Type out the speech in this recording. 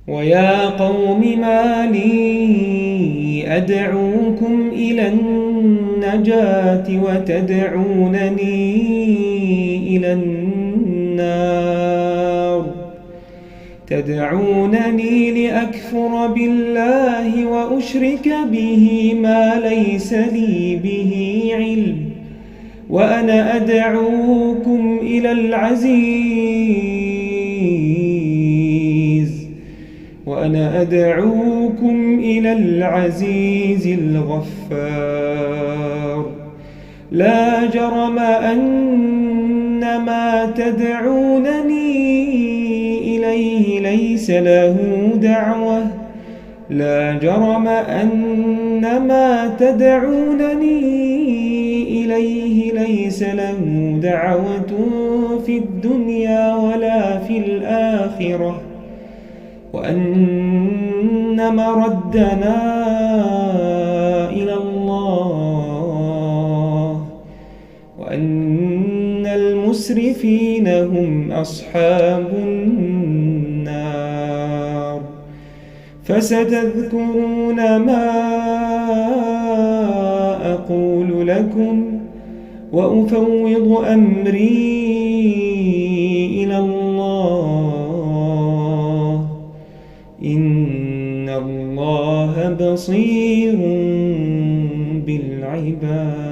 ويا قوم ما لي أدعوكم إلى النجاة وتدعونني إلى النار تدعونني لأكفر بالله وأشرك به ما ليس لي به علم وأنا أدعوكم إلى العزيز الغفار لا جرم أن ما تدعونني إليه ليس له دعوة في الدنيا ولا في الآخرة وأن مردنا إلى الله وأن المسرفين هم أصحاب النار فستذكرون ما أقول لكم وأفوض أمري إلى الله إن الله بصير بالعباد.